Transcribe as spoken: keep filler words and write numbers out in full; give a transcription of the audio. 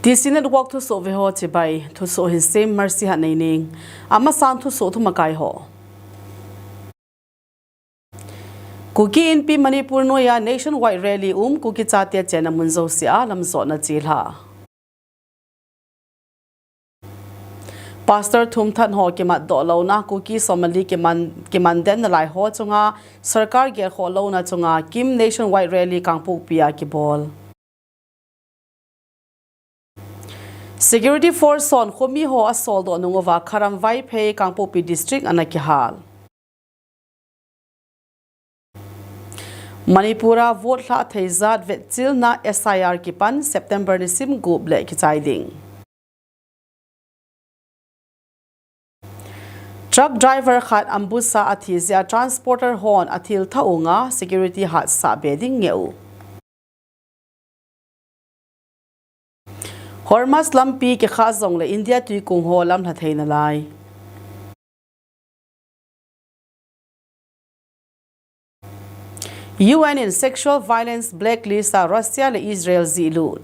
T C Network thusoh veho chibai, thusoh hinsem Mercy Hatneining. Amasan thusoh thumakai ho. Kuki Inpi Manipur noiya nationwide rally um, Kuki chate chenna mun jousea lamjotna chelha. Pastor thumthat ho kimatdoh louna, Kuki Somali kiman, kimandenna lai ho chunga sorkar gelkhoh louna chunga KIM nationwide rally Kangpokpi a kibol. Security force hon khomi ho asoldoh nunguva Kharam Vaiphei Kangpokpi district ana kihal. Manipur a vote lhah theijat vetchilna S I R kipan September nisim gup le kichai ding. Truck driver khat ambush a athi jeh a transporter hon athil thaunga security hatsah be ding ngeh u. Hormuz lampi kikhah jongle India tuikung ho lamlha theina lai. U N in sexual violence blacklist a Russia le Israel jihlut.